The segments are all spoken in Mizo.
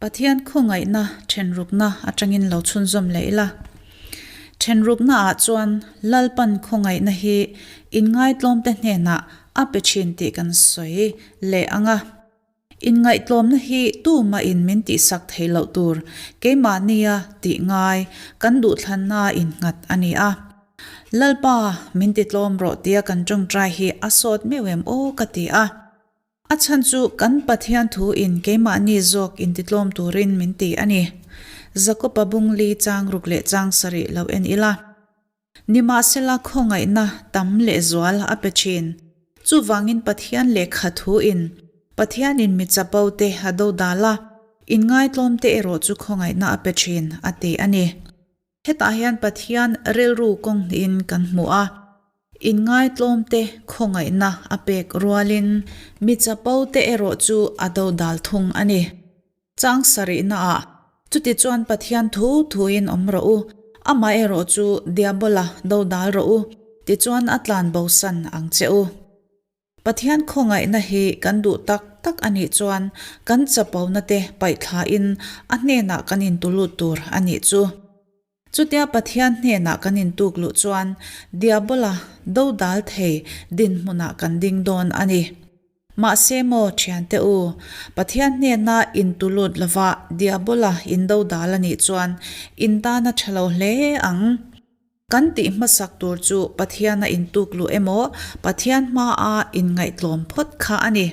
Pathian khawngaihna thenrukna atangin lo chhunzawm leh ila. Thenrukna ah chuan Lalpan khawngaihna hi inngaihtlawmte hnenah a pe thin tih kan sawi leh ang a. Inngaihtlawmna hi tumah in min tihsak theih loh tur keimahnia tih ngai kan duhthlanna innghat a ni a. Lalpa min titlawm rawh tia kan tawngtai hi a sawt meuh em aw ka ti a. A chhan chu kan Pathian thu in keimahni zawk intitlawm turin min ti a ni. Jakoba bung li chang ruk leh chang sarih lo en ila. Nimahsela khawngaihna tam lehzual a pe thin. Chuvangin Pathian lehkha thu in Pathian in mi chapo te a do dal a, inngaitlawm te erawh chu khawngaihna a pe thin a ti a ni. Hetah hian Pathian rilru kawng hnihin kan hmu a, inngaitlawmte khawngaihna a pek rualin mi chapote erawh chu a dodal thung a ni. Chang sarihnaah, Chutichuan Pathian thu thuin awm rawh u, amah erawh chu Diabola dodal rawh u, tichuan a tlan bosan ang che u. Pathian khawngaihna hi kan duh tak tak a nih chuan kan chapona te paih thlain a hnenah kan intulut tur a nih chu. Chutia Pathian hnenah kan intuk luh chuan Diabola dodal thei dinhmunah kan ding dawn a ni. Mahse maw thiante u, Pathian hnena intulut lova Diabola indodal a nih chuan in tan a tha lo hle ang. Kan tih hmasak tur chu Pathiana intuk luh emaw, Pathian hmaa inngaihtlawm phawt kha a ni.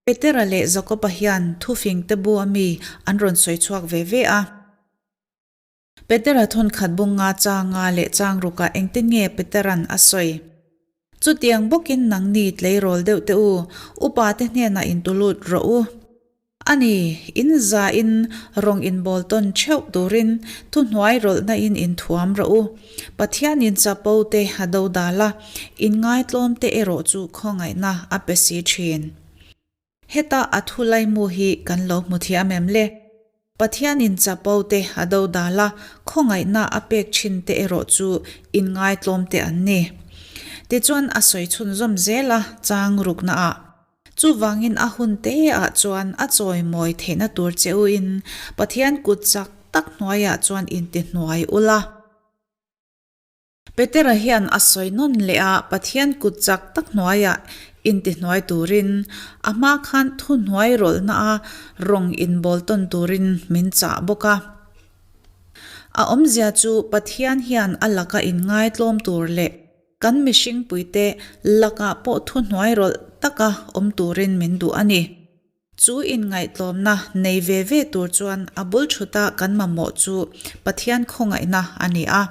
Petera leh Jakoba hian thufingte bu ami an rawn sawi chhuak ve ve a. Petera thawnkhat bunga changa leh changrukah engtin nge Peteran a sawi? Chutiang bawkin nangni tleirawl deuh teh u, upate hnenah intulut rawh u. A ni, in za in rawng inbawl tawn theuh turin thuhnuai rawlhna in inthuam rawh u. Pathian in chapo te a do dal a, in ngaitlawm te erawh chu khawngaihna a pe si thin. Heta a thu laimu hi kan lo hmu thiam em le? Pathian in chapo te a do dal a, khawngaihna a pek thin te erawh chu in ngaitlawm te an ni. Tichuan a sawi chhunzawm zel a chang rukna ah. Chuvangin a hun te ah chuan a chawimawi theihna tur che u in Pathian kut chak tak hnuaiah chuan inti hnuai ula. Petera hian a sawi nawn leh a, Pathian kut chak tak hnuaiah inti hnuai turin, a hma khan thu hnuai rawlhna a rawng inbawl tawn turin min chah bawk a. A awmzia chu Pathian hian a laka inngaitlawm tur leh Kan mihringpuite lakah pawh thuhnuai rawlh taka awm turin min duh a ni. Chu inngaihtlawmna nei ve ve tur chuan a bul thuta kan mamawh chu Pathian khawngaihna a ni a.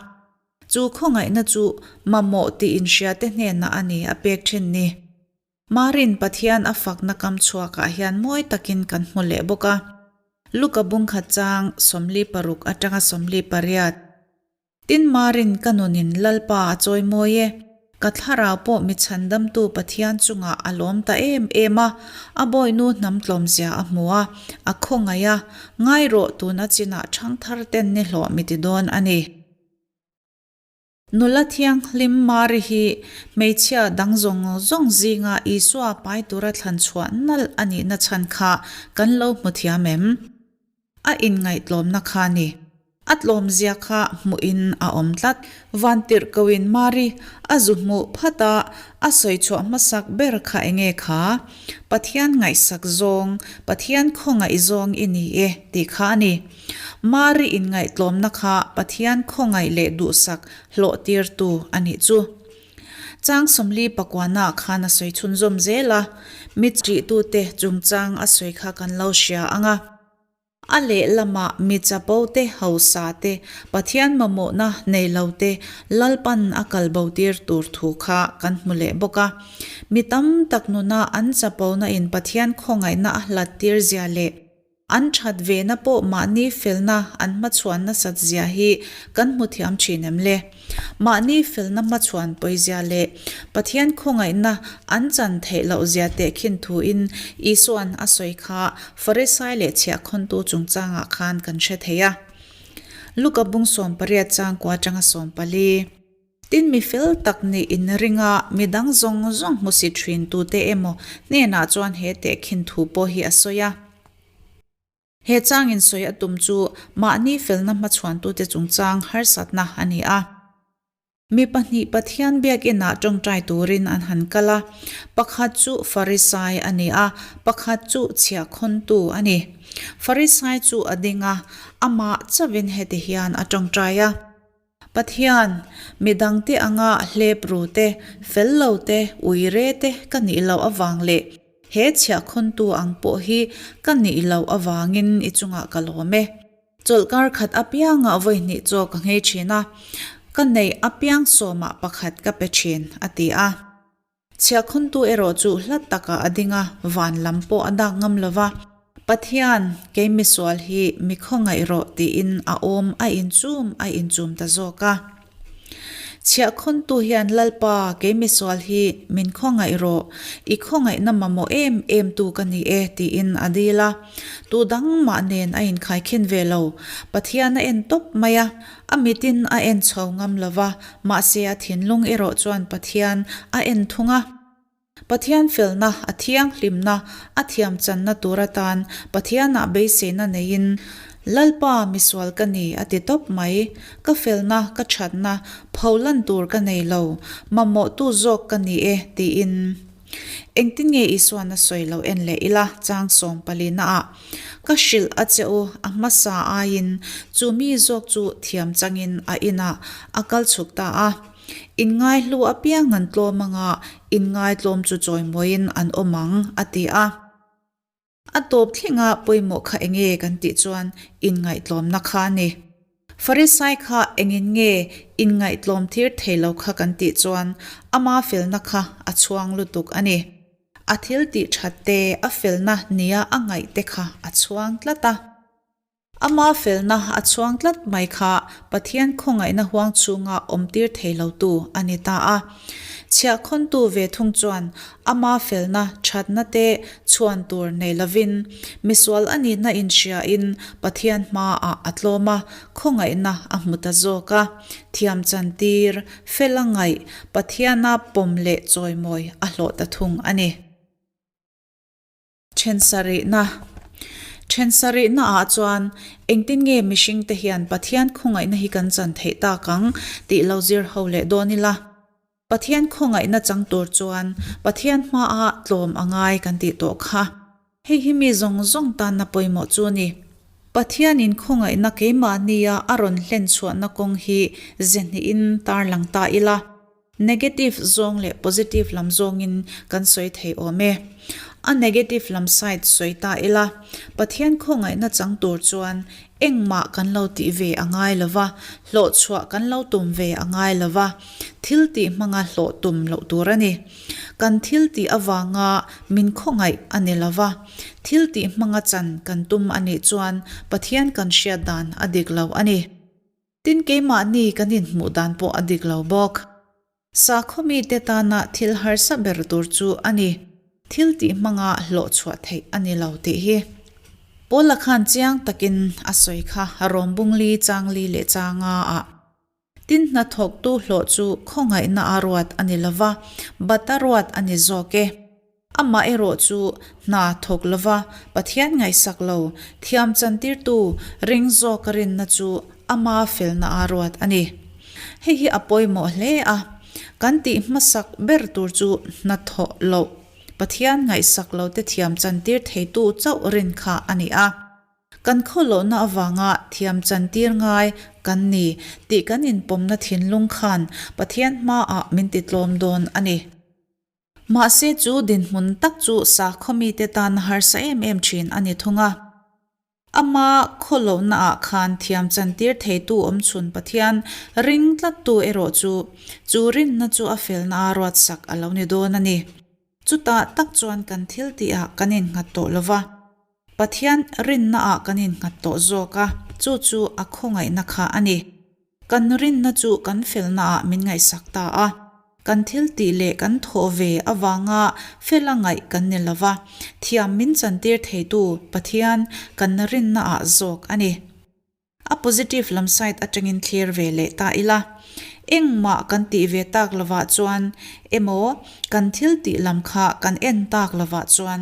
Chu khawngaihna chu mamawh tih inhriate hnenah a ni a pek thin ni. Marin Pathian a fakna kam chhuakah hian mawi takin kan hmu leh bawk a. Luka bungkhat chang 46 atanga 48. Tin Marin ka nunin Lalpa a chawi mawi e, ka thlarau pawh mi chhandamtu Pathian chungah a lawm ta em em a, a bawinu hnam tlawmzia a hmu a, a khawngaih a, ngai rawh tuna chinah ṭhangthar ten ni hlawh mi ti dawn a ni. Nula thianghlim Mari hi hmeichhia dang zawng zawng zinga Isua pai tura thlan chhuah nalh a nihna chhan kha kan lo hmu thiam em? A inngaihtlawmna kha ni. A tlawmzia kha hmuhin a awm tlat. Vantirhkoin Mari a zu hmuh phat a, a sawi chhuah hmasak ber kha enge kha? Pathian ngaihsak zawng, Pathian khawngaih zawng i ni e tih kha a ni. Mari inngaihtlawmna kha Pathian khawngaih leh duhsak hlawhtirtu a nih chu. Chang 44 khan a sawi chhunzawm zel a, mi ṭihtute chungchang a sawi kha kan lo hria ang a. A lehlamah mi chapo te, hausa te, Pathian mamawhna nei lo te Lalpan a kal bo tir tur thu kha kan hmu leh bawk a. Mi tam tak nuna an chapona in Pathian khawngaihna a hlat tir zia leh An that vena pawh mahni felna an hmachhuan nasat zia hi kan hmu thiam thin em le? Mahni felna hmachhuan pawizia leh Pathian khawngaihna an chan theih loh zia tehkhin thuin Isua'n a sawi kha Farisai leh chhiahkhawntu chungchangah khan kan hre thei a. Luka bung 18 chang kua atanga 14. Tin, mi fel tak nih in ring a, mi dang zawng zawng hmusit thin tute emaw hnenah chuan he tehkhin thu pawh hi a sawi a. He changin sawi a tum chu mahni felna hmachhuantute chungchang harsatna a ni a. Mi pahnih Pathian biakinah tawngtai turin an han kal a, pakhat chu Farisai a ni a, pakhat chu chhiahkhawntu a ni. Farisai chu a ding a, amah chauhin heti hian a tawngtai a, Pathian, mi dangte anga hlep ru te, fel lo te, ui re te ka nih loh avang leh he chhiahkhawntu ang pawh hi ka nih loh avangin i chungah ka lawm e. Chawlhkar khat apiangah vawi hnih chaw ka nghei thin a, ka neih apiang sawmah pakhat ka pe thin, a ti a. Chhiahkhawntu erawh chu hlat takah a ding a, van lam pawh a dak ngam lo va. Pathian, kei misual hi mi khawngaih rawh tiin a awm a inchum a inchum ta zawk a. Chhiahkhawntu hian Lalpa, kei misual hi min khawngaih rawh, i khawngaihna mamawh em em tu ka ni e, tiin a dil a. Tu dang mah nen a inkhaikhin ve lo. Pathian a en tawp mai a, a mitin a en chho ngam lo va, mahse a thinlung erawh chuan Pathian a en thung a. Pathian felna, a thianghlimna, a thiamchanna tur atan Pathianah beiseina neiin, Lalpa, misual ka ni, a ti tawp mai. Ka felna, ka thatna, pholan tur ka nei lo, mamawhtu zawk ka ni e, tiin. Engtin nge Isuan a sawi lo en leh ila, chang sawmpalina ah, Ka hrilh a che u, a hmasa aiin, chu mi zawk chu thiam changin a inah a kal chhuk ta a. Inngaihlu apiang an tlawm anga inngaitlawm chu chawimawiin an awm ang, a ti a. A tawp thlenga pawimawh kha enge kan tih chuan inngaihtlawmna kha a ni. Farisai kha engin nge inngaihtlawm thir thei lo kha kan tih chuan ama felna kha a chhuang lutuk a ni. A thil tih that te, a felna nia a ngaih te kha a chhuang tlat a. Ama felna a chhuang tlat mai kha Pathian khawngaihna huang chhunga awmtir thei lotu a ni ta a. Chhiahkhawntu ve thung chuan ama felna thatna te chhuan tur nei lovin, misual a nihna inhriain Pathian hmaah a tlawm a, khawngaihna a hmu ta zawk a. Thiam chantir, fela ngaih, Pathiana pawm leh chawimawi a hlawh ta thung a ni. Thensarihna Thensarihna ah chuan engtin nge mihring te hian Pathian khawngaihna hi kan chan theih tak ang tih lo zir ho leh dawn ila. Pathian khawngaihna chang tur chuan Pathian hmaah tlawm a ngai kan tih tawh kha. Hei hi mi zawng zawng tanna pawimawh chu a ni. Pathianin khawngaihna keimahnia a rawn hlen chhuahna kawng hi ze hnihin tarlang ta ila. Negative zawng leh positive lam zawngin kan sawi thei awm e. A negative lam side sawi ta ila, Pathian khawngaihna chang tur chuan engmah kan lo tih ve a ngai lo va, hlawhchhuah kan lo tum ve a ngai lo va, thil tih hmanga hlawh tum loh tur a ni. Kan thil tih avanga min khawngaih a ni lo va, thil tih hmanga chan kan tum a nih chuan Pathian kan hriat dan a dik lo a ni. Tin keimahni kan inhmuh dan pawh a dik lo bawk. Sakhaw mite tana thil harsa ber tur chu a ni. Thil tih hmanga hlawh chhuah theih a ni lo tih hi. Paula khan chiang takin a sawi kha Rom bungli changli leh changa ah. Tin hnathawktu hlawh chu khawngaihna a ruat a ni lova, bat a ruat a ni zawk e. Amah erawh chu hna thawk lova Pathian ngaihsak lo, thiam chantirtu ring zawka rinna chu ama felna a ruat a ni. Hei hi a pawimawh hle a, kan tih hmasak ber tur chu hna thawh loh, Pathian ngaihsak lote thiam chantir theitu chauh rin kha a ni a. Kan khawlohna avanga thiam chantir ngai kan ni tih kan inpawmna thinlung khan Pathian hmaah min titlawm dawn a ni. Mahse chu dinhmun tak chu sakhaw mite tan harsa em em thin a ni thung a. Ama khawlohna ah khan thiam chantir theitu awm chhun Pathian ring tlattu erawh chu chu rinna chu a felna a ruatsak a lo ni dawn a ni. Chutah tak chuan kan thil tihah kan innghat tawh lova. Pathian rinna ah kan innghat tawh zawk a, chu chu a khawngaihna kha a ni. Kan rinna chu kan felna ah min ngaihsak ta a, kan thil tih leh kan thawh ve avanga fela ngaih kan ni lo va, thiam min chantir theitu Pathian kan rinna ah zawk a ni. A positive lam side atangin thlir ve leh ta ila. Engmah kan tih ve tak lovah chuan emaw kan thil tih lam kha kan en tak lovah chuan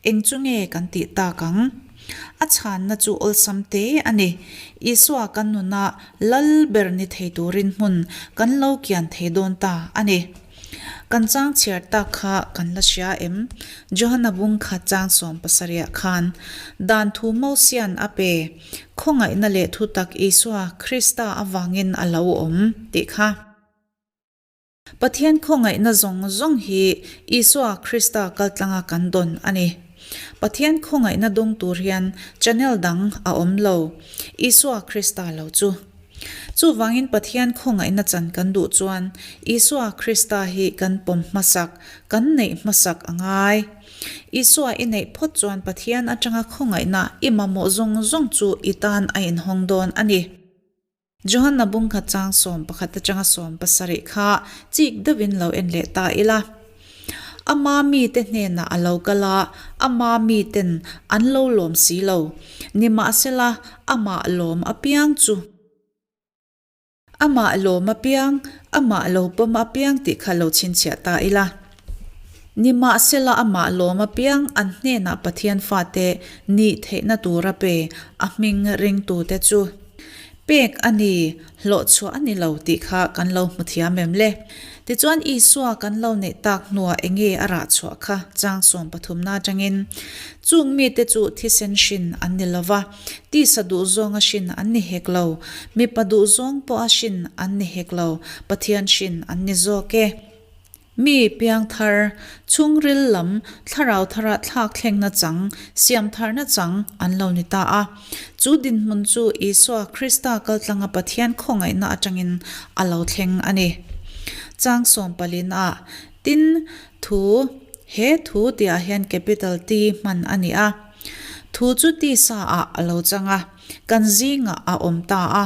eng chu nge kan tih tak ang? A chhanna chu awlsam te a ni. Isua kan nuna lal ber ni thei turin hmun kan lo kian thei dawn ta a ni. Kan chang chhiar tak kha kan la hria em? Johana bung khat chang 70ah khan, Dan thu Mosian a pe, khawngaihna leh thutak Isua Krista avangin a lo awm, tih kha. Pathian khawngaihna zawng zawng hi Isua Krista kaltlanga kan dawn a ni. Pathian khawngaihna dawng tur hian channel dang a awm lo, Isua Krista lo chu. Chuvangin Pathian khawngaihna chan kan duh chuan Isua Krista hi kan pawm hmasak, kan neih hmasak a ngai. Isua i neih phawt chuan Pathian atanga khawngaihna i mamawh zawng zawng chu i tan a inhawng dawn a ni. Johanna bungkhat chang 11 atanga 70 kha chik deuhin lo en leh ta ila. Ama mite hnenah a lo kal a, ama miten an lo lawm si lo. Nimahsela, amah lawm apiang chu. Amah lawm apiang, amah lo pawm apiang tih kha lo chhinchhiah ta ila. Nimahsela amah lawm apiang an hnenah Pathian fate nih theihna tura pe a hming ringtute chu pek a ni, hlawhchhuah a ni lo tih kha kan lo hmu thiam em le? Tichuan Isua kan lo neih tak hnuah enge a rah chhuah kha chang 13 na atangin chung mite chu thisen hrin an ni lova, tisa duhzawnga hrin an ni hek lo, mipa duhzawng pawha hrin an ni hek lo, Pathian hrin an ni zawk e. Mi piangthar, chhungril lam thlarau thara thlak thlengna chang, siamtharna chang an lo ni ta a. Chu dinhmun chu Isua Krista kaltlanga Pathian khawngaihna atangin a lo thleng a ni. Chang sawmpalin ah, Tin, thu, he thu tihah hian capital T hman a ni a. Thu chu tisa ah a lo chang a. Kan zingah a awm ta a,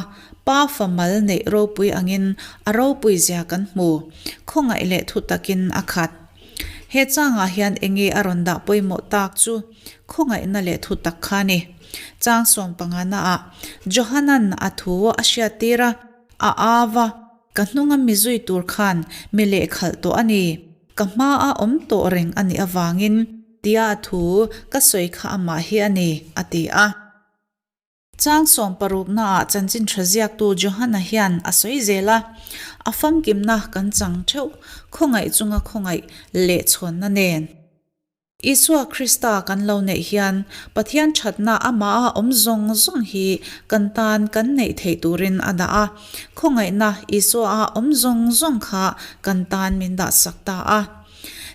Pa fa mal neih ropui angin a ropui zia kan hmu, khawngaih leh thu takin a khat. He changah hian enge a rawn dah pawimawh tak chu khawngaihna leh thu tak kha ni. Chang 15 ah Johanan a thu a hriattir a, a au a, Ka hnunga mi zui tur khan mi lehkhalh tawh a ni, ka hmaa awm tawh reng a nih avangin tia a thu ka sawi kha amah hi a ni, a ti a. Chang 60 naah chanchin tha ziaktu Johana hian a sawi zel a, a famkimna kan chang theuh, khawngaih chunga khawngaih leh chhawnna nen. Isua Krista kan lo neih hian Pathian thatna amaha awm zawng zawng hi kan tan kan neih theih turin a dah a, khawngaihna Isua-a awm zawng zawng kha kan tan min dahsak ta a.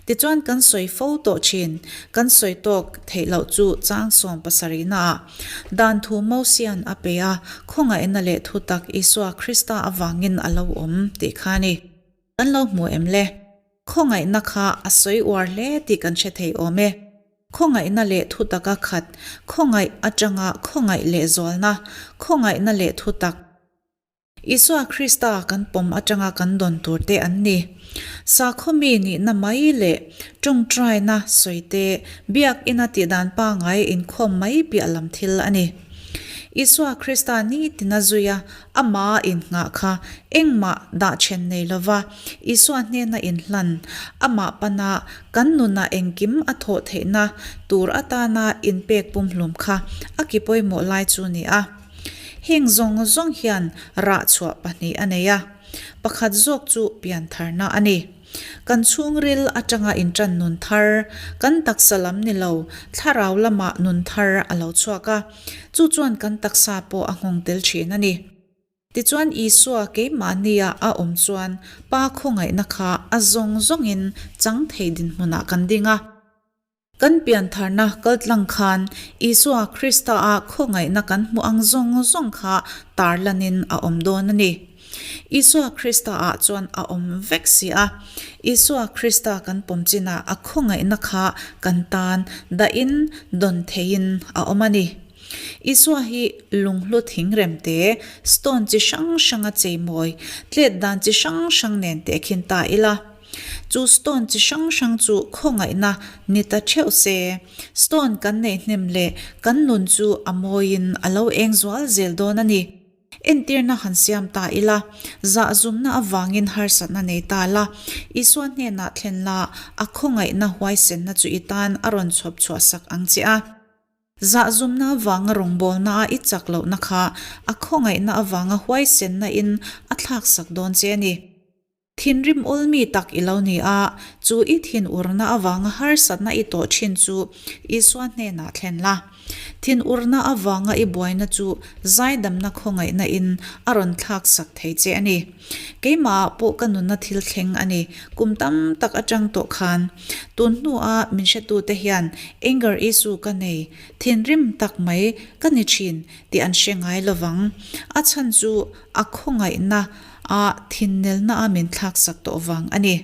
Tichuan kan sawi fo tawh thin, kan sawi tawk theih loh chu chang 70 naah dan thu Mosian a pe a, khawngaihna leh thutak Isua Krista avangin a lo awm tih kha a ni. Kan lo hmu em le? Khawngaihna kha a sawi uar hle tih kan hre thei awm e. Khawngaihna leh thutak a khat, khawngaih atanga khawngaih leh zualna, khawngaihna leh thutak, Isua Krista kan pawm atanga kan dawn tur te an ni. Sakhaw mi nihna mai leh tawngtaina sawi te, biakina tihdan pangai inkhawm mai piah lam thil a ni. Isua Krista nitina zuia ama innghah kha engmah dah then nei lova Isua hnena inhlan, amah pana kan nunah engkim a thawh theihna tur atana inpek pumhlum kha a ki pawimawh lai chu ni a. Heng zawng zawng hian rah chhuah pahnih a nei a, pakhat zawk chu piantharna a ni. Kan chhungril atanga intan nun thar, kan taksa lam ni lo, thlarau lamah nun thar a lo chhuak a, chu chuan kan taksa pawh a nghawng tel thin a ni. Tichuan Isua keimahnia a awm chuan Pa khawngaihna kha a zawng zawngin chang thei dinhmunah kan ding a. Kan piantharna kaltlang khan Isua Krista-a khawngaihna kan hmuh ang zawng zawng kha tarlanin a awm dawn a ni. Isua Krista-ah chuan a awm vek si a. Isua Krista kan pawm chinah a khawngaihna kha kan tan dahin dawn theihin a awm a ni. Isua hi lunghlu thingrem te, stone chi hrang hranga cheimawi, tlet dan chi hrang hrang nen tehkhin ta ila. Chu stone chi hrang hrang chu khawngaihna ni ta theuh se. Stone kan neih hnem leh kan nun chu a mawiin a lo eng zual zel dawn a ni. Entirna han siam ta ila, zahzumna avangin harsatna nei ta la, Isua hnenah thlen la, a khawngaihna huaisenna chu i tan a rawn chhawp chhuahsak ang che a. Zahzumna avanga rawngbawlna a i chak lohna kha a khawngaihna avanga huaisenna in a thlaksak dawn che a ni. Thinrim awlmi tak i lo ni a, chu i thinurna avanga harsatna i tawh thin chu Isua hnenah thlen la. Thinurna avanga i buaina chu zaidamna khawngaihna in a rawn thlaksak thei che a ni. Keimahah pawh ka nunna thil thleng a ni, kum tam tak atang tawh khan. Tun hnua min hretute hian anger issue ka nei, thinrim tak mai ka ni thin tih an hre ngai lovang. A chhan chu a khawngaihna a thinnelna a min thlaksak tawh vang a ni.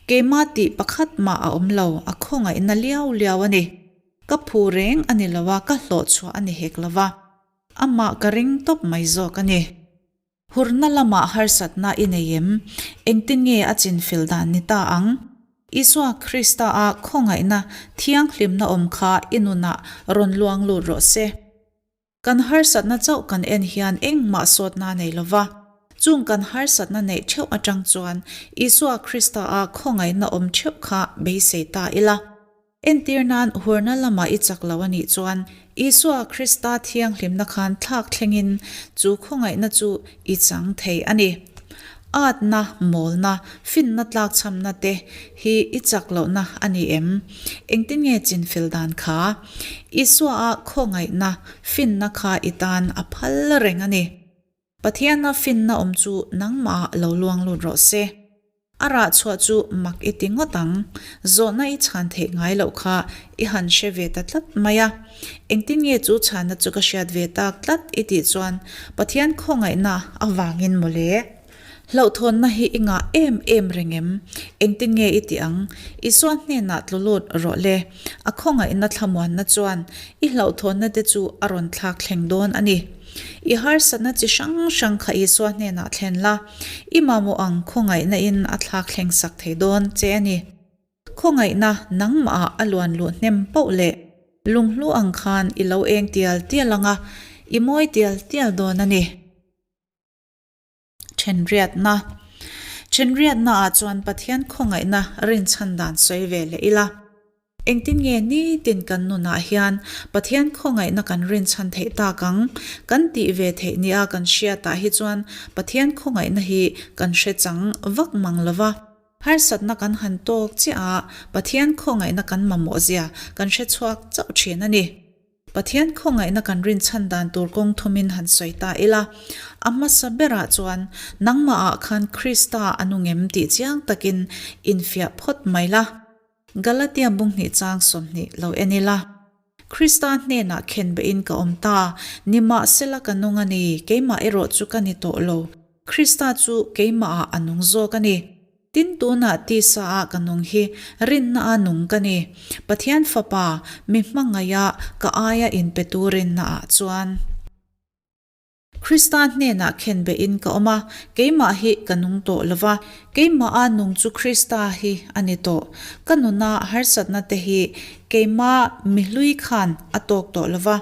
Keimah tih pakhat mah a awm lo, a khawngaihna liau liau a ni. Ka phu reng a ni lo a, ka hlawh chhuah a ni hek lo va. Amah ka ring tawp mai zawk a ni. Hurna lamah harsatna i nei em? Engtin nge a chinfel dan ni ta ang? Isua Krista a khawngaihna thianghlimna awm kha i nunah rawn luang lut rawh se. Kan harsatna chauh kan en hian engmah sawtna nei lo va. Chung kan harsatna neih theuh atang chuan Isua Krista a khawngaihna awm theuh kha beisei ta ila. Entir nan hurna lamah i chak lo a nih chuan Isua Krista thianghlimna khan thlak thlengin chu khawngaihna chu i chang thei a ni. Atna, mawlna, finna tlakchhamna te hi i chak lohna a ni em? Engtin nge chinfel dan kha? Isua-a khawngaihna, finna kha i tan a phal reng a ni. Pathiana finna awm chu nangmahah lo luang lut rawh se. A rah chhuah chu mak i ti ngawt ang. Zawhna i chhan theih ngai loh kha i han hre ve ta tlat mai a. Engtin nge chu chhanna chu ka hriat ve tak tlat i tih chuan Pathian khawngaihna avangin mawle. Hlauhthawnna hi i ngah em em reng em? Engtin nge i tih ang? Isua hnenah tlu lut rawh le. A khawngaihna thlamuanna chuan i hlauhthawnna te chu a rawn thlak thleng dawn a ni. I harsatna chi hrang hrang kha Isua hnenah thlen la, i mamawh ang khawngaihna in a thlak thleng sak thei dawn che a ni. Khawngaihna nangmahah a luan luh hnem poh leh lunghlu ang khan i lo eng tial tial ang a, i mawi tial tial dawn a ni. Thenriatna Thenriatna ah chuan Pathian khawngaihna rinchhan dan sawi ve leh ila. Engtin nge nitin kan nunah hian Pathian khawngaihna kan rinchhan theih tak ang? Kan tih ve theih nia kan hriatah hi chuan Pathian khawngaihna hi kan hre chang vak mang lo va. Harsatna kan han tawk chiah a, Pathian khawngaihna kan mamawh zia kan hre chhuak chauh thin a ni. Pathian khawngaihna kan rinchhan dan tur kawng thumin han sawi ta ila, a hmasa berah chuan nangmahah khan Krista a nung em tih chiang takin infiah phawt mai la. Galatia bunghnih chang 20 lo en ila. Krista hnenah khenbehin ka awm ta, nimahsela ka nung a ni, keimah erawh chu ka ni tawh lo, Krista chu keimahah a nung zawk a ni. Tin tunah tisa ah ka nung hi rinna a nung ka ni, Pathian Fapa mi hmangaih a ka aia inpetu rinna ah chuan. Krista hnenah khenbehin ka awm a, keimah hi ka nung tawh lo va, keimaha nung chu Krista hi a ni tawh. Ka nuna harsatna te hi keimah mi hlui khan a tawk tawh lo va,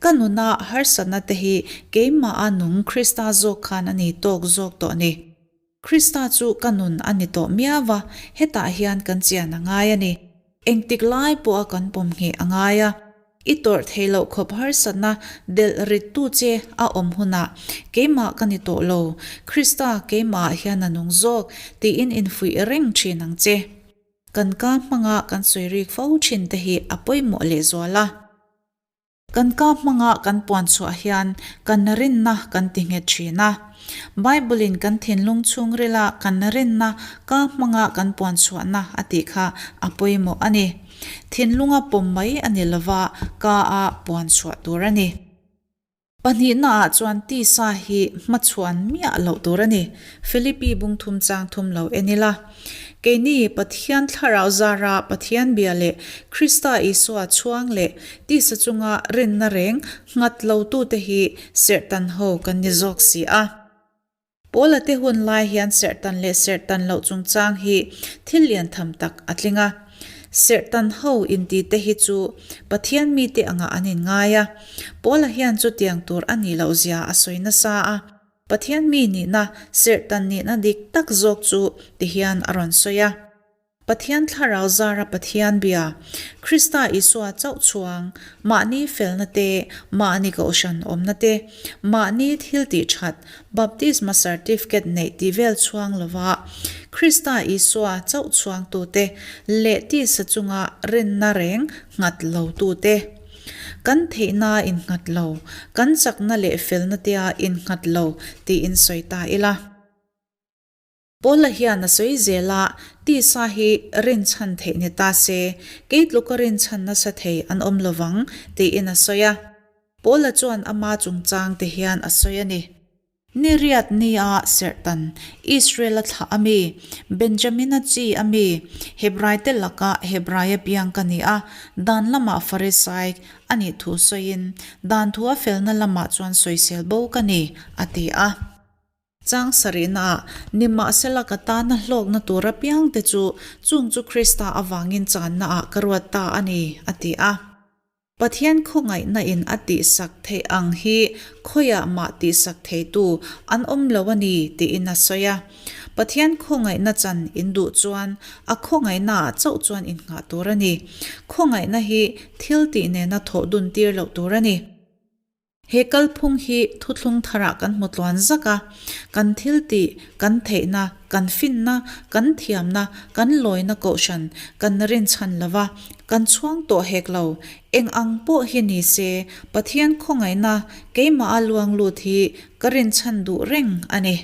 ka nuna harsatna te hi keimaha nung Krista zawk khan a ni tawk zawk tawh ni. Krista chu ka nun a ni tawh miau a, hetah hian kan chian a ngai a ni. Engtik lai pawha kan pawm ngheh a ngai a. I tawrh theih loh khawp harsatna delh rittu che a awm hunah keimah ka ni tawh lo, Krista keimahah hian a nung zawk tiin infuih reng thin ang che. Kan ka hmanga kan sawi rik fo thin te hi a pawimawh lehzual a. Kan ka hmanga kan puan chhuah hian kan rinna kan ti nghet thin a. Bible-in kan thinlung chhungrila kan rinna ka hmanga kan puan chhuahna a tih kha a pawimawh a ni. Thinlunga pawm mai a ni lova ka-a puan chhuah tur a ni. Pahnihnaah chuan tisa hi hmachhuan miah loh tur a ni. Philippi bungthum chang thum lo en ila. Keini Pathian Thlarau zara Pathian bia leh Krista Isua chhuang leh tisa chunga rinna reng nghat lotute hi serhtan ho kan ni zawk si a. Paula te hun lai hian serhtan leh serhtan loh chungchang hi thil lian tham tak a tling a. Serhtan ho inti te hi chu Pathian mite angah an inngai a. Paula hian chutiang tur a nih loh zia a sawi nasa a. Pathian mi nihna, serhtan nihna dik tak zawk chu ti hian a rawn sawi a. Pathian Thlarau zara Pathian bia, Krista Isua chauh chhuang, mahni felna te, mahni kohhran awmna te, mahni thil tih that, baptisma certificate neih tih vel chhuang lova Krista Isua chauh chhuangtute leh tisa chunga rinna reng nghat lotute. Kan theihna innghat lo, kan chakna leh felna tea innghat lo tiin sawi ta ila. Paula hian a sawi zel a, Tisa hi rinchhan theih ni ta se, kei tluka rinchhan nasa thei an awm lovang, tiin a sawi a. Paula chuan ama chungchang te hian a sawi a ni. Ni riat nia serhtan, Israel-a thlah a mi, Benjamina chi a mi, Hebraite laka Hebraia piang ka ni a, dan lamah Farisai a nih thu sawiin, dan thua felna lamah chuan sawisel bo ka ni, a ti a. Chang sarihnaah, Nimahsela ka tana hlawkna tur apiangte chu chung chu Krista avangin channaah ka ruat ta a ni, a ti a. Pathian khawngaihna in a tihsak theih ang hi khawiah mah tihsak theitu an awm lo a ni, tiin a sawi a. Pathian khawngaihna chan in duh chuan a khawngaihnaah chauh chuan innghah tur a ni. Khawngaihna hi thil tih nena thawh dun tir loh tur a ni. He kalphung hi thuthlung tharah kan hmu tluan zak a, kan thiltih, kan theihna, kan finna, kan thiamna, kan lawina kohhran kan rinchhan lo va, kan chhuang tawh hek lo. Eng ang pawh hi ni se, Pathian khawngaihna keimaha luang lut hi ka rinchhan duh reng a ni.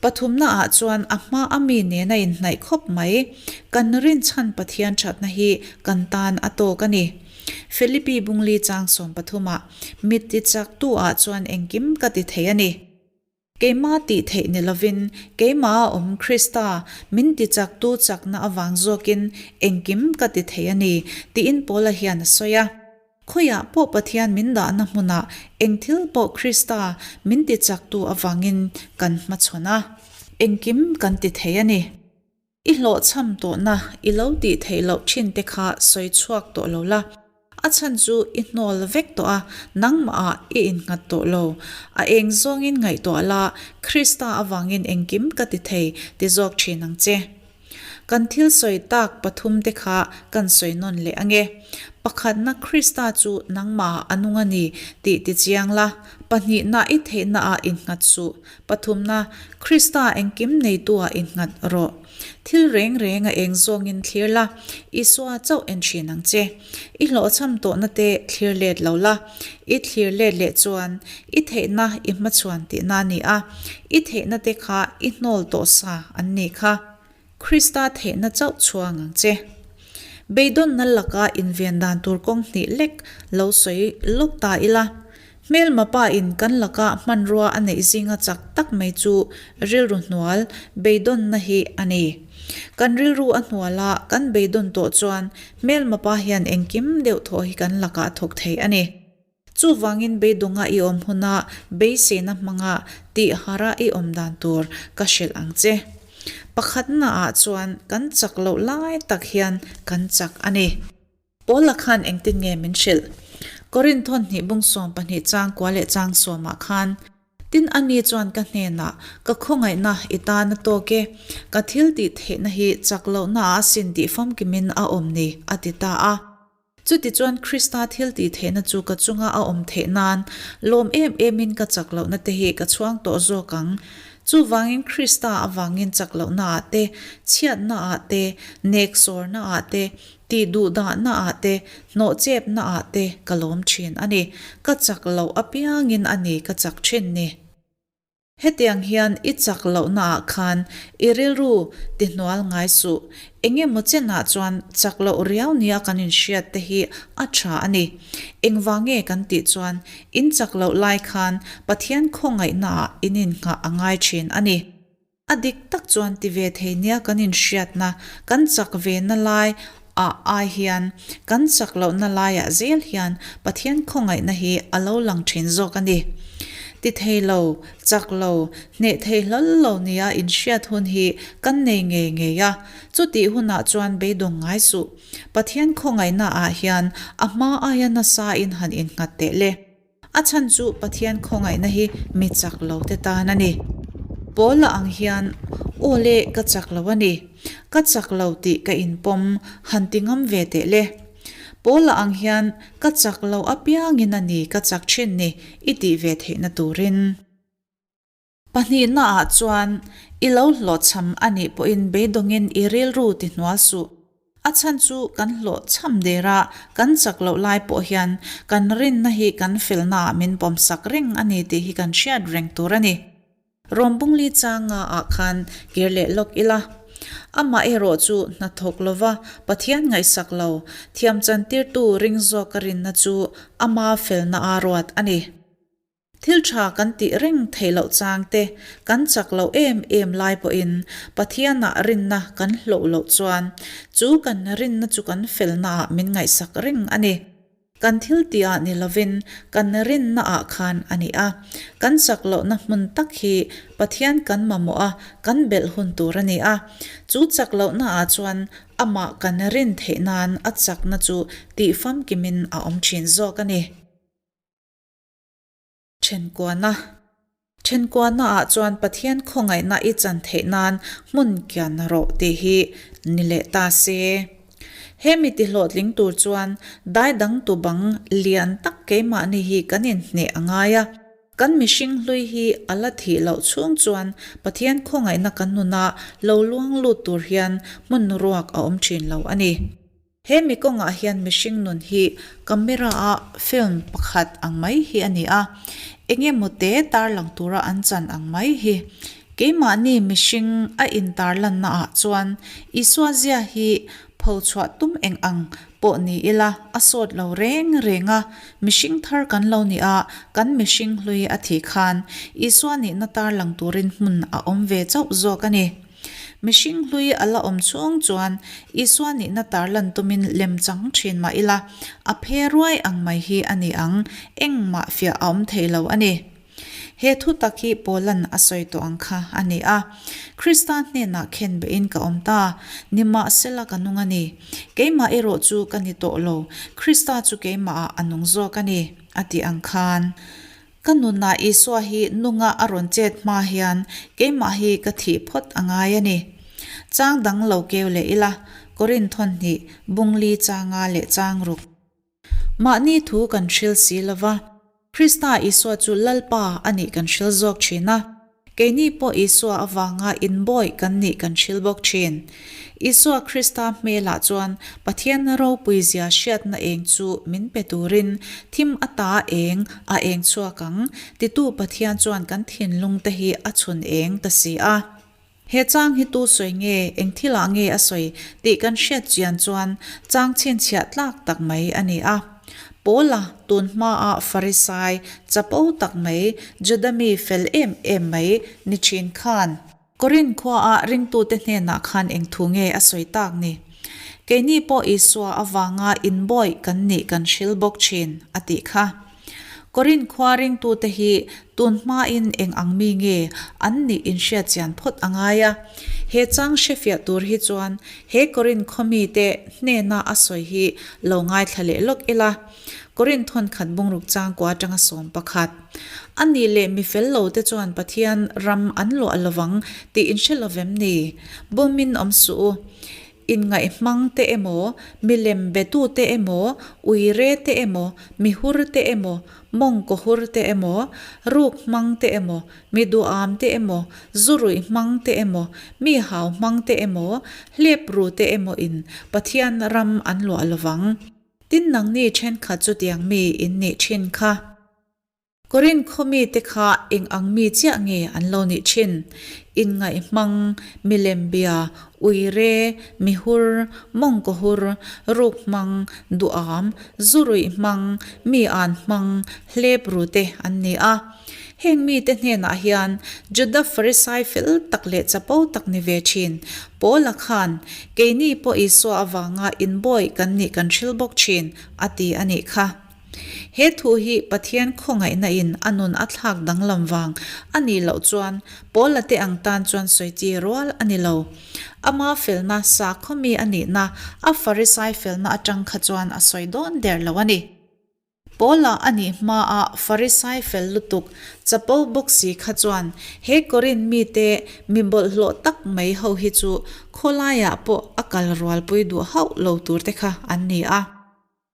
Pathumna ah chuan a hma a mi nena inhnaih khawp mai. Kan rinchhan Pathian thatna hi kan tan a tawk a ni. Philippi Bungli chang 13 ah, Mit ti chak tu ah chuan engkim ka ti thei a ni. Keima tih theih ni lovin, keimah a awm Krista min ti chak tu chakna avang zawkin engkim ka ti thei a ni, tiin Paula hian a sawi a. Khawiah pawh Pathian min dahna hmunah eng thil pawh Krista min tichaktu avangin kan hmachhawn a, engkim kan ti thei a ni. I hlawhchham tawhna i lo tih theih loh thin te kha sawi chhuak tawh lo la, a chhan chu i hnawl vek tawh a, nangmahah i innghat tawh lo. A eng zawngin ngaihtuah la, Krista avangin engkim ka ti thei ti zawk thin ang che. Kan thil sawi tak pathum te kha kan sawi nawn leh ange. Pakhatna Krista chu nangmah a nung a ni tih ti chiang la, pahnihna i theihna ah innghat suh, pathumna Krista engkim neitu ah innghat rawh. Thil reng reng a eng zawngin thlir la, Isua chauh en thin ang che. I hlawhchham tawhna te thlir let lo la, i thlir let leh chuan i theihna i hmachhuan tihna a ni a, i theihna te kha i hnawl tawh sa an nih kha. Krista theihna chauh chhuang ang che. Beidawnna laka inven dan tur kawng hnih lek lo sawi lawk ta ila, hmelma pa in kan laka hmanrua a neih zinga chak tak mai chu rilru hnual beidawnna hi a ni. Kan rilru a hnual a, kan beidawn tawh chuan hmelma pa hian engkim deuh thawh hi kan lakah a thawk thei a ni. Chuvangin beidawnga i awm huna beiseina hmanga tih hara i awm dan tur ka hrilh ang che. Pakhatna ah chuan kan chak loh lai tak hian kan chak a ni. Paula khan engtin nge min hrilh? Korinth hnih bung 12 chang kua leh chang sawmah khan, Tin ani chuan ka hnenah, Ka khawngaihna i tan a tawk e, ka thil tih theihna hi chak lohna ah asin tih famkimin a awm ni, a ti ta a. Chutichuan Krista thil tih theihna chu ka chunga a awm theih nan lawm em emin ka chak lohna te hi ka chhuang tawh zawk ang. Chuvangin Krista avangin chak lohna ah te, chhiatna ah te, neksawrna ah te, tih duhdahna ah te, hnawhchepna ah te ka lawm thin a ni. Ka chak loh apiangin a ni ka chak thin ni. Hetiang hian i chak lohnaah khan i rilru ti hnual ngai suh. Eng emaw chenah chuan chak loh riau nia kan inhriat te hi a tha a ni. Engvang nge kan tih chuan in chak loh lai khan Pathian khawngaihnaah in innghah a ngai thin a ni. A dik tak chuan ti ve thei nia kan inhriatna, kan chak ve na lai ah ai hian kan chak lohna laiah zel hian Pathian khawngaihna hi a lo lang thin zawk a ni. Ti thei lo, chak lo, hneh thei hlawl lo nia inhriat hun hi kan nei ngei ngei a, chutih hunah chuan beidawng ngai suh. Pathian khawngaihna ah hian a hma aia nasa in han innghat teh le. A chhan chu Pathian khawngaihna hi mi chak lo te tan a ni. Paula ang hian, Aw le, ka chak lo a ni. Ka chak lo tih ka inpawm han ti ngam ve teh le. Paula ang hian ka chak lo apiangin a ni ka chak thin ni i tih ve theihna turin. Pahnihnaah chuan i lo hlawhchham a nih pawhin beidawngin i rilru ti hnual suh. A chhan chu kan hlawhchham der a, kan chak loh lai pawh hian kan rinna hi kan felnaah min pawmsak reng a ni tih hi kan hriat reng tur a ni. Rawmbungli changa ah khan kir leh lawk ila. Amah erawh chu hnathawk lova Pathian ngaihsak lo, thiam chantirtu ring zawka rinna chu ama felna a ruat a ni. Thil tha kan tih reng theih loh chang te, kan chak loh em em lai pawhin Pathianah rinna kan hloh loh chuan chu kan rinna chu kan felnaah min ngaihsak reng a ni. Kan thil tihah ni lovin kan rinnaah khan a ni a. Kan chak lohna hmun tak hi Pathian kan mamawh a, kan belh hun tur a ni a. Chu chak lohnaah chuan amah kan rin theih nan a chakna chu tih famkimin a awm thin zawk a ni. Thenkuana Thenkuana ah chuan Pathian khawngaihna i chan theih nan hmun kian rawh tih hi ni leh ta se. He mi ti hlawhtling tur chuan dai dang tu bang lian tak keimahni hi kan inhneh a ngai a. Kan mihring hlui hi a la thih loh chhung chuan Pathian khawngaihna kan nuna lo luang lut tur hian hmun ruak a awm thin lo a ni. He mi kawngah hian mihring nun hi camera a film pakhat ang mai hi a ni a, eng emaw te tarlang tura an chan ang mai hi. Keimahni mihring a intarlanna ah chuan Isua zia hi pho chhuah tum eng ang pawh ni ila a sawt lo reng reng a, mihring thar kan lo ni a, kan mihring hlui a thih khan Isua nihna tarlang turin hmun a awm ve chauh zawk a ni. Mihring hlui a la awm chhung chuan Isua nihna tarlan tumin lem chang thin mah ila, a phe ruai ang mai hi a ni ang, engmah fiah a awm thei lo a ni. He thu tak hi Paulan a sawi tawh ang kha a ni a, Krista hnenah khen behin ka awm ta, nimahsela ka nung a ni. Keimah erawh chu ka ni tawh lo, Krista chu keimahah a nung zawk a ni, a tih ang khan. Ka nunah Isua hi nunga a rawn chet hma hian keimah hi ka thih phawt a ngai a ni. Chang dang lo keu leh ila, Korinth thawn hnih, bungli changa leh chang ruk. Mahni thu kan hril si lova, Krista Isua chu Lalpa a nih kan hril zawk thin a. Keini pawh Isua avanga inbawih kan nih kan hril bawk thin. Isua Krista hmelah chuan Pathian ropuizia hriatna eng chu min pe turin thim ata eng a eng chhuak ang, titu Pathian chuan kan thinlungte hi a chhun eng ta si a. He chang hi tu sawi nge, eng thilah nge a sawi tih kan hriat chian chuan chang chhinchhiah tlak tak mai a ni a. Paula tun hmaah Farisai chapo tak mai, Juda mi fel em em mai ni thin khan, Korinth khuaah ringtute hnenah khan eng thu nge a sawi tak ni? Keini pawh Isua avanga inbawih kan nih kan hril bawk thin, a tih kha. Korinth khua ringtute hi tun hmain eng ang mi nge an nih inhriat chian phawt a ngai a. He chang hrefiah tur hi chuan he Korinth khaw mite hnena a sawi hi lo ngaithla leh lawk ila. Korinth thawnkhat bungruk changkua atanga 11. A nih leh mi fel lote chuan Pathian ram an luah lovang tih inhre lovem ni? Bawmin awm suh u. Inngaihmang te emaw, milem betu te emaw, uire te emaw, mihur te emaw, mawngkaw hur te emaw, ruk hmang te emaw, mi duham te emaw, zu ruih hmang te emaw, mi hau hmang te emaw, hlep ru te emaw in Pathian ram an luah lovang. Tin nangni thenkhat chutiang mi in nih thin kha. Korinth khaw mite kha eng ang mi chiah nge an lo nih thin? Inngaihmang, milem bia, uire, mihur, mawngkaw hur, ruk hmang, duham, zu ruih hmang, mi an hmang, hlep ru te an ni a. Heng mite hnenah hian Juda Farisai fel tak leh chapo tak ni ve thin Paula khan, Keini pawh Isua avanga inbawih kan nih kan hril bawk thin, a ti a nih kha. He thu hi Pathian khawngaihna in a nun a thlak danglam vang a nih loh chuan Paula te ang tan chuan sawi chi rual a ni lo. Ama felna sakhaw mi a nihna a Farisai felna atang kha chuan a sawi dawn der lo a ni. Paula a nih hmaa Farisai fel lutuk chapo bawk si kha chuan he Korinth mite mi bawlhhlawh tak mai ho hi chu khawlaiah pawh a kal rualpui duh hauh lo tur te kha an ni a.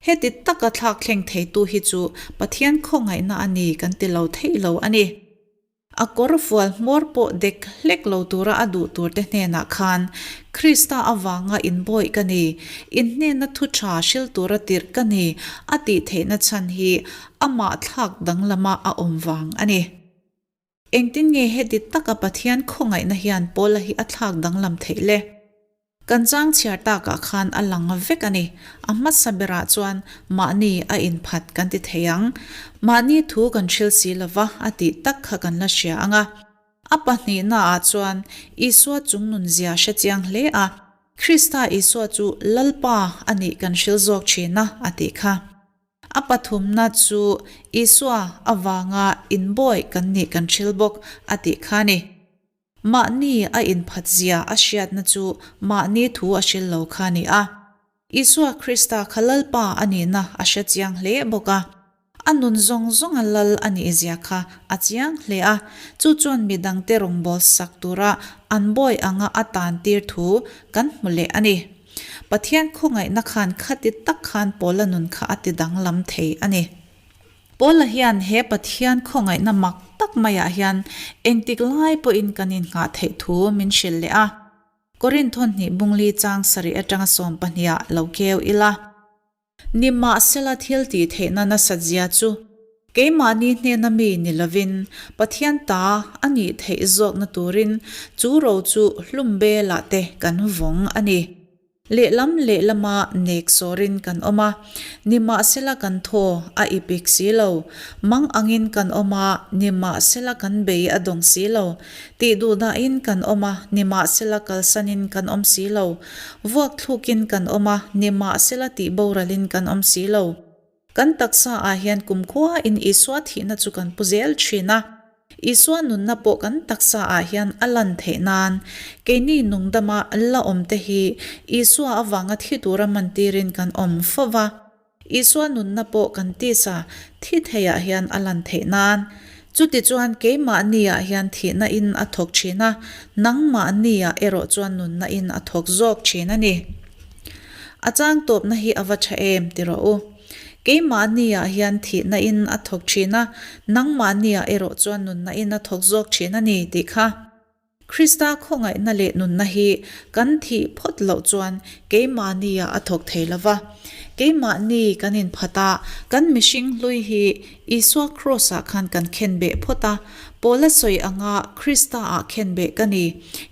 Heti taka thlak thleng theitu hi chu Pathian khawngaihna a ni kan ti lo theih lo a ni. A kawr fual hmawr pawh dek hlek lo tura a duh turte hnenah khan, Krista avanga inbawih ka ni, in hnena thu tha hril tura tirh ka ni a tih theihna chhan hi amah thlak danglama a awm vang a ni. Engtin nge heti taka Pathian khawngaihna hian Paula hi a thlak danglam theih le? Kan chang chhiar takah khan a lang vek a ni. A hmasa berah chuan mahni a inphat kan ti thei ang. Mahni thu kan hril si lova a tih tak kha kan la hria ang a. A pahnihnaah chuan Isua chungnun zia hre chiang hle a, Krista Isua chu Lalpa a nih kan hril zawk thin a, a tih kha. A pathumna chu Isua avanga inbawi kan nih kan hril bawk a tih kha a ni. Mahni a inphat zia a hriatna chu mahni thu a hril lo kha a ni a. Isua Krista kha Lalpa a nihna a hre chiang hle bawk a. A nun zawng zawnga Lal a nih zia kha a chiang hle a, chu chuan midangte rawngbâwl sak tura an bawi anga a tantir thu kan hmu leh a ni. Pathian khawngaihna khan khati tak khan Paula nun kha a ti danglam thei a ni. Paula hian he Pathian khawngaihna mak tak maiah hian engtik lai pawhin kan innghah theih thu min hrilh leh a. Korinth hnih bungli chang sarih atanga sawmpahniha lo keu ila. Nimahsela thil tih theihna nasat zia chu keimahni hnena mi ni lovin Pathian ta a nih theih zawkna turin chu ro chu hlum belah te kan vawng a ni. Lehlam lehlama nek sawrin kan awm a, nimahsela kan thaw a ipik si lo. Mang angin kan awm a, nimahsela kan bei a dawng si lo. Tih duhdahin kan awm a, nimahsela kalsanin kan awm si lo. Vuak thlukin kan awm a, nimahsela tih boralin kan awm si lo. Kan taksa ah hian kumkhua in Isua thihna chu kan pu zel thin a. Isua nunna pawh kan taksa ah hian a lan theih nan, keini nungdama la awm te hi Isua avanga thi tura mantirin kan awm fo va. Isua nunna pawh kan tisa thi theiah hian a lan theih nan. Chutichuan keimahni ah hian thihna in a thawk thin a, nangmahni ah erawh chuan nunna in a thawk zawk thin a ni. A chang tawpna hi a va tha em ti rawh u. Keimahni ah hian thihna in a thawk thin a, nangmahni ah erawh chuan nunna in a thawk zawk thin a ni tih kha. Krista khawngaihna leh nunna hi kan thih phawt loh chuan keimahni ah a thawk thei lo va. Keimahni kan inphat a, kan mihring hlui hi Isua Kraws ah khan kan khenbeh phawt a, Paula sawi anga Krista ah khenbeh ka ni.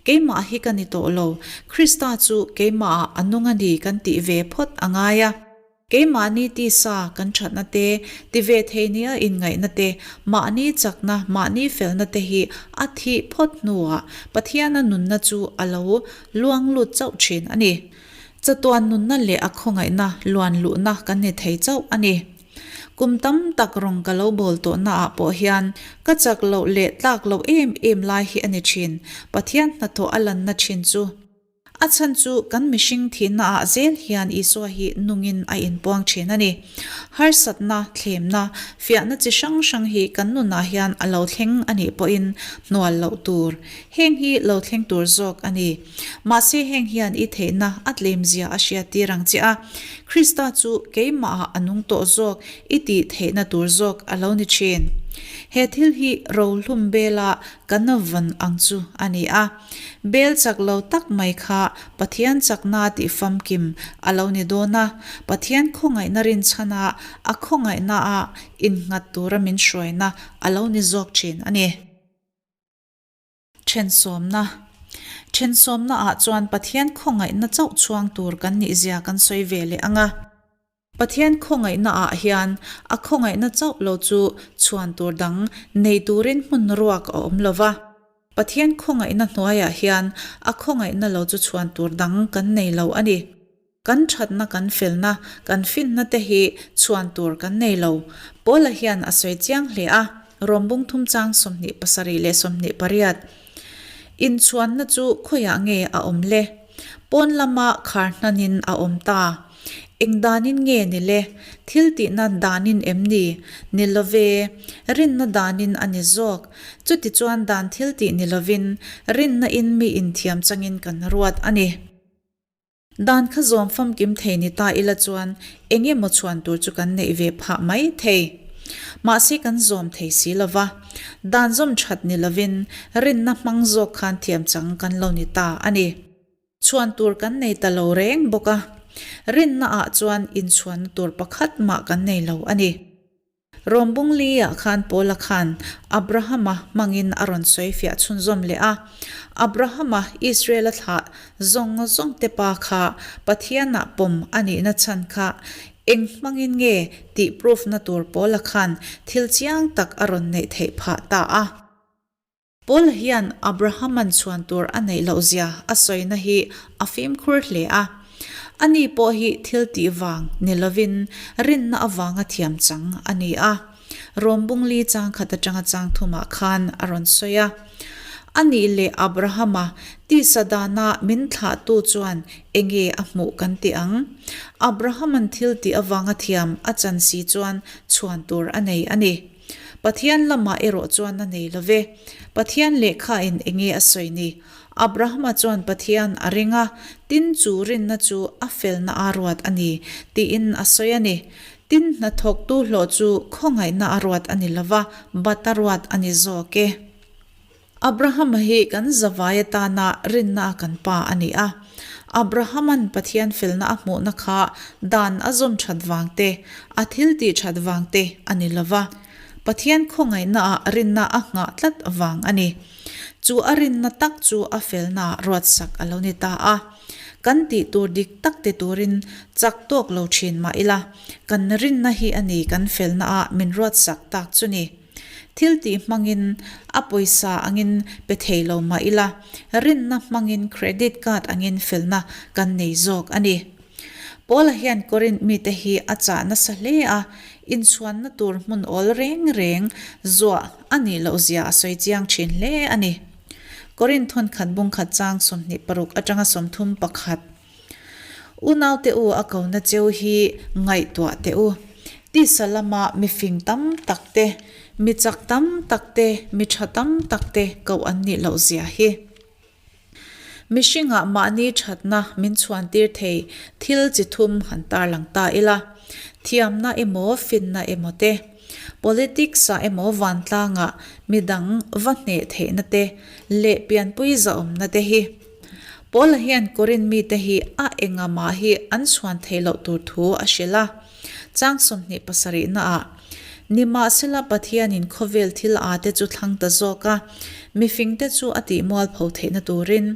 Keimah hi ka ni tawh lo, Krista chu keimah ah a nung a ni kan tih ve phawt a ngai a. Keimahni tisa kan thatna te, ti ve thei nia inngaihna te, mahni chakna, mahni felna te hi a thih phawt hnuah Pathiana nunna chu a lo luang lut chauh thin a ni. Chatuan nunna leh a khawngaihna luan luhna kan ni thei chauh a ni. Kum tam tak rawng ka lo bawl tawhna ah pawh hian ka chak loh leh tlak loh em em lai hi a ni thin, Pathian hnathawh a lanna thin chu. A chhan chu kan mihring thihna ah zel hian Isua hi nungin a inpuang thin a ni. Harsatna, thlemna, fiahna chi hrang hrang hi kan nunah hian a lo thleng a nih pawhin hnual loh tur. Heng hi lo thleng tur zawk a ni. Mahse heng hian i theihna a tlemzia a hriattir ang che a, Krista chu keimahah a nung tawh zawk i tih theihna tur zawk a lo ni thin. He thil hi rohlum bela kan vawn ang chu a ni a. Bel chak lo tak mai kha Pathian chakna tih famkim a lo ni dawn a, Pathian khawngaihna rinchhana a khawngaihnaah innghat tura min hruaina a lo ni zawk thin a ni. Thensawmna Thensawmna ah chuan Pathian khawngaihna chauh chhuang tur kan nih zia kan sawi ve leh ang a. Pathian khawngaihna ah hian a khawngaihna chauh lo chu chhuan tur dang nei turin hmun ruak a awm lo va. Pathian khawngaihna hnuaiah hian a khawngaihna lo chu chhuan tur dang kan nei lo a ni. Kan thatna kan felna, kan finna te hi chhuan tur kan nei lo. Paula hian a sawi chiang hle a, Rawmbung thum chang 27 leh 28. Inchhuanna chu khawiah nge a awm le? Pawn lama khar hnanin a awm ta. Eng danin nge ni le? Thil tihna danin em ni? Ni love. Rinna danin a ni zawk. Chutichuan dan thil tih ni lovin, rinna in mi inthiam changin kan ruat a ni. Dan kha zawm famkim thei ni ta ila chuan eng emaw chhuan tur chu kan neih ve phah mai thei. Mahse kan zawm thei si lova. Dan zawm that ni lovin, rinna hmang zawk khan thiam chang kan lo ni ta a ni. Chhuan tur kan nei ta lo reng bawk a, rinna ah chuan inchhuanna tur pakhat mah kan nei lo a ni. Rom bung li ah khan Paula khan Abrahama hmangin a rawn sawi fiah chhunzawm leh a, Abrahama Israela thlah zawng zawng te pa kha Pathianah pawm a nihna chhan kha eng hmangin nge tih proof na tur Paula khan thil chiang tak a rawn neih theih phah ta a. Paul hian Abraham-a'n chhuan tur a neih loh zia a sawina hi a fimkhur hle a. Ani pawh hi thil tih vang ni lovin rinna avanga thiam chang a ni a. Rom bungli chang khat atanga chang thumah khan a rawn sawi a. Anih leh Abraham-a tisa dana min thlahtu chuan enge a hmuh kan ti ang? Abraham-a'n thil tih avanga thiam a chan si chuan chhuan tur a nei a ni. Pathian lamah erawh chuan a nei lo ve. Pathian lehkhain enge a sawi ni? Abrahama chuan Pathian a ring a, tin chu rinna chu a felna a ruat a ni, tiin a sawi a ni. Tin, hnathawktu hlawh chu khawngaihna a ruat a ni lo va, bat a ruat a ni zawk e. Abrahama hi kan zavai atana rinna a kan pa a ni a. Abrahama'n Pathian felna a hmuhna kha dan a zawm that vang te, a thil tih that vang te a ni lo va. Pathian khawngaihnaah rinna a nghah tlat vang a ni. Chu a rinna tak chu a felnaah ruatsak a lo ni ta a. Kan tih tur dik tak ti turin chak tawk lo thin mah ila, kan rinna hi a ni kan felnaah min ruatsak tak chu ni. Thil tih hmangin a pawisa angin pe thei lo mah ila, rinna hmangin credit card angin felna kan nei zawk a ni. Paula hian Korinth mite hi a chah nasa hle a, inchhuanna tur hmun awl reng reng zuah a nih loh zia a sawi chiang thin hle a ni. Korinth thawnkhat bungkhat chang 26 atanga 31. Unaute u a kona cheu hi ngaihtuah teh u. Tisa lama mi fing tam tak te, mi chak tam tak te, mi tha tam tak te koh an nih loh zia hi. Mihringah mahni thatna min chhuantir thei thil chi thum han tarlang ta ila. Thiamna emaw finna emaw te, politics-ah emaw vantlangah midang va hneh theihna te leh pianpui zahawmna te hi. Paula hian Korinth mite hi a enga mah hi an chhuan theih loh tur thu a hrilh a. Chang 27 naah, Nimahsela Pathianin khawvel thil a te chu thlang ta zawk a, mifingte chu a tih mualpho theihna turin.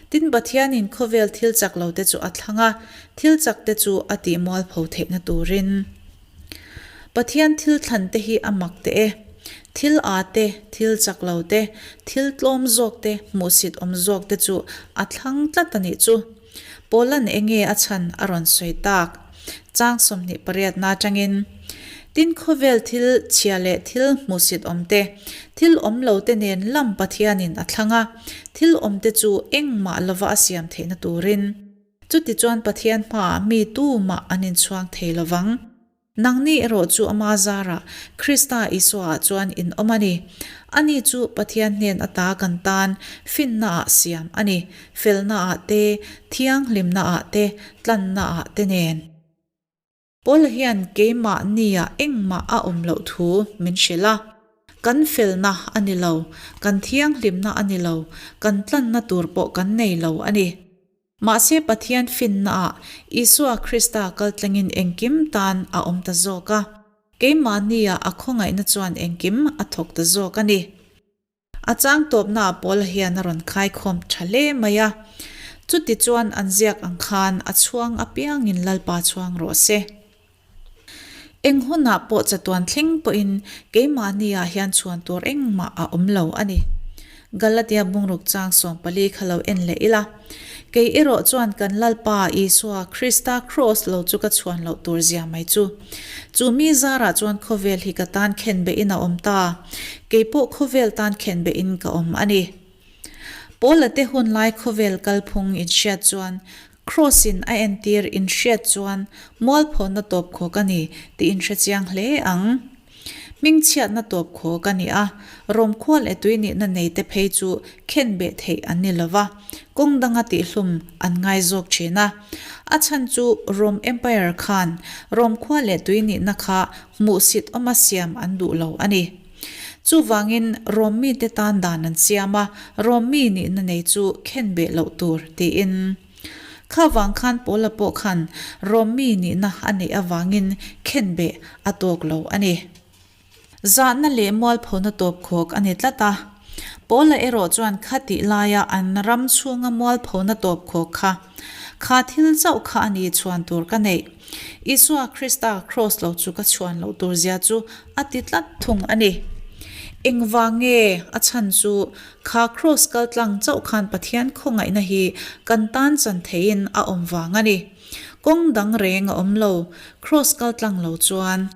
Tin, Pathianin khawvel thil chak lo te chu a thlang a, thil chak te chu a tih mualpho theihna turin. Pathian thil thlan te hi a mak teh e. Thil â te, thil chak lo te, thil tlawm zawk te, hmuhsit awm zawk te chu a thlang tlat a nih chu. Paula'n enge a chhan a rawn sawi tak? Chang 28 na atangin, Tin khawvel thil chhia leh thil hmuhsit awm te, thil awm lo te nen lam Pathianin a thlang a, thil awm te chu engmah lova a siam theihna turin. Chutichuan Pathian hmaah mi tumah an inchhuang thei lo vang. Nangni erawh chu ama zarah Krista Isuaah chuan in awm a ni. Ani chu Pathian hnen ata kan tan finnaah siam a ni, felnaah te, thianghlimnaah te, tlannaah te nen. Paula hian keimahnia engmah a awm loh thu min hrilh a. Kan felna a ni lo, kan thianghlimna a ni lo, kan tlanna tur pawh kan nei lo a ni. Mahse Pathian finnaah Isua Krista kaltlangin engkim tan a awm ta zawk a. Keimahnia a khawngaihna chuan engkim a thawk ta zawk a ni. A chang tawpnaah Paula hian a rawn khaikhawm tha hle mai a. Chuti chuan an ziak ang khan a chhuang apiangin Lalpa chhuang rawh se. Eng hunah pawh chatuan thleng pawhin keimahniah hian chhuan tur engmah a awm lo a ni. Galatia bungruk chang 14 kha lo en leh ila. Kei erawh chuan kan Lalpa Isua Krista Kraws lo chu ka chhuan loh tur zia mai chu. Chu mi zarah chuan khawvel hi ka tan khenbehin a awm ta. Kei pawh khawvel tan khenbehin ka awm a ni. Paula te hunlai khawvel kalphung inhriat chuan. Kraws in a entir in hriat chuan mualphawna tawpkhawk a ni tih in hre chiang hle ang. Hmingchhiatna tawpkhawk a ni a, Rom khua leh tui nihna nei te phei chu khen beh theih an ni lo va, kawng danga tihhlum an ngai zawk thin a. A chhan chu Rom Empire khan Rom khua leh tui nihna kha hmuhsit awma siam an duh lo a ni. Chuvangin Rom mite tan dan an siam a, Rom mi nihna nei chu khen beh loh tur tiin. Kha vang khan Paula pawh khan Rom mi nihna a neih avangin khen beh a tawk lo a ni. Zahna leh mualphona tawpkhawk a ni tlat a. Paula erawh chuan khatih laia an ram chhunga mualphona tawpkhawk kha, kha thil chauh kha a ni chhuan tur ka neih. Isua Krista kraws lo chu ka chhuan loh tur zia chu a ti tlat thung a ni. Engvang nge a chhan chu kha kraws kal tlang chauh khan Pathian khawngaihna hi kan tan chan theihin a awm vang a ni. Kawng dang reng a awm lo, kraws kal tlang lo chuan.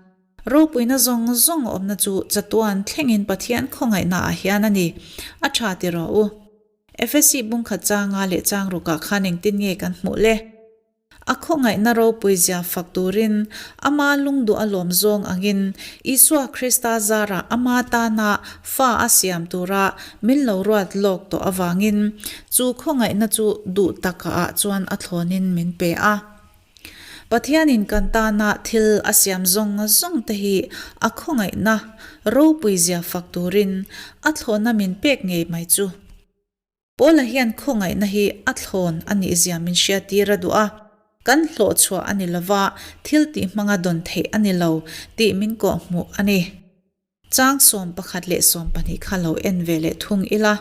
Ropuina zawng zawng awmna chu chatuan thlengin Pathian khawngaihna ah hian a ni. A tha ti rawh u. Efesi bungkhat changa leh chang rukah khan engtin nge kan hmuh le? A khawngaihna ropui zia fak turin ama lungduh a lawm zawng angin Isua Krista zarah ama tana fa a siam tura min lo ruat lawk tawh avangin chu khawngaihna chu duh taka ah chuan a thlawnin min pe a. Pathianin kan tana thil a siam zawng zawng te hi a khawngaihna ropui zia fak turin a thlawhna min pek ngei mai chu. Paula hian khawngaihna hi a thlawn a nih zia min hriattir a duh a, kan hlawh chhuah a ni lova, thil tih hmanga dawn theih a ni lo tih min kawhhmuh a ni. Chang 11 leh 12 kha lo en ve leh thung ila.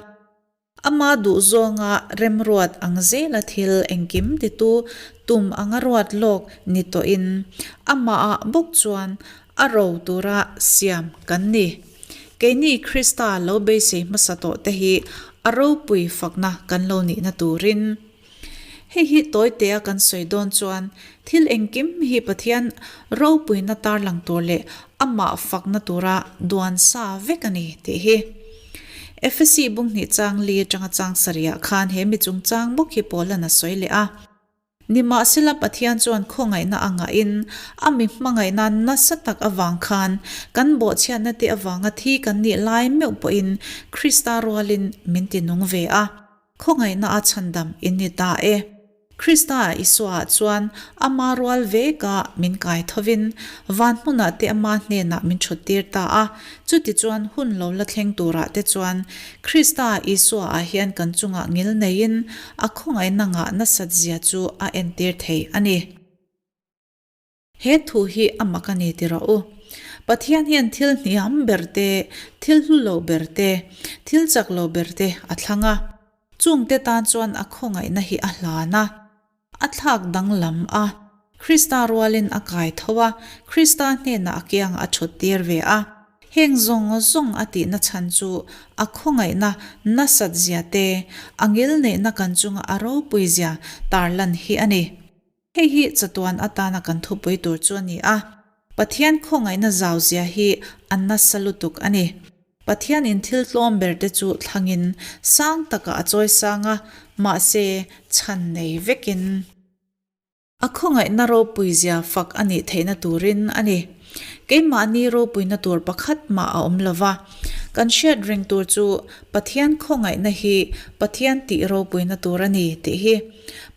Ama duhzawnga remruat ang zela thil engkim titu tum anga ruat lawk ni tawhin amahah bawk chuan a ro tura siam kan ni. Keini Krista lo beisei hmasa tawh te hi a ropui fakna kan lo nihna turin. Hei hi tawitea kan sawi dawn chuan thil engkim hi Pathian ropuina tarlang tur leh amah fakna tura duan sa vek a ni tih hi. Efesi bunghnih chang li atanga chang sarihah khan he mi chungchang bawk hi Paula'n a sawi leh a. Nimahsela Pathian chuan khawngaihna a ngahin a mi hmangaihna nasa tak avang khan kan bawhchhiatna te avanga thi kan nih lai meuh pawhin Krista rualin min ti nung ve a. Khawngaihna a chhandam in ni ta e. Krista Isuaah chuan ama rual veka min kai thovin van hmunah te ama hnenah min thuttir ta a, chutichuan hun lo la thleng turah te chuan Krista Isuaah hian kan chungah ngil neiin a khawngaihna ngah nasat zia chu a entir thei a ni. He thu hi a mak a ni ti rawh u. Pathian hian thil hniam ber te, thil hlu lo ber te, thil chak lo ber te a thlang a. Chungte tan chuan a khawngaihna hi a hlan a, a thlak danglam a, Krista rualin a kai tho a, Krista hnenah a kiangah a thut tir ve a. Heng zawng zawng a tihna chhan chu a khawngaihna nasat zia te, a ngilneihna kan chunga a ropui zia tarlan hi a ni. Hei hi chatuan atana kan thupui tur chu a ni a, Pathian khawngaihna zau zia hi a nasa lutuk a ni. Pathianin thil tlawm ber te chu thlangin sang takah a chawi sang a, mahse chhan nei vekin. A khawngaihna ropui zia fak a nih theihna turin a ni. Keimahni ropuina tur pakhat mah a awm lo va, kan hriat reng tur chu Pathian khawngaihna hi Pathian tih ropuina tur a ni tih hi.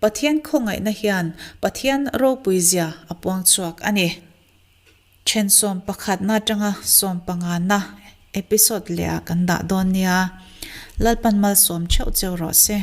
Pathian khawngaihna hian Pathian ropui zia a puang chhuak a ni. Then sawmpakhatna atanga sawmpangana episode leh ah kan dah dawn nia. Lalpan malsawm theuh cheu rawh se.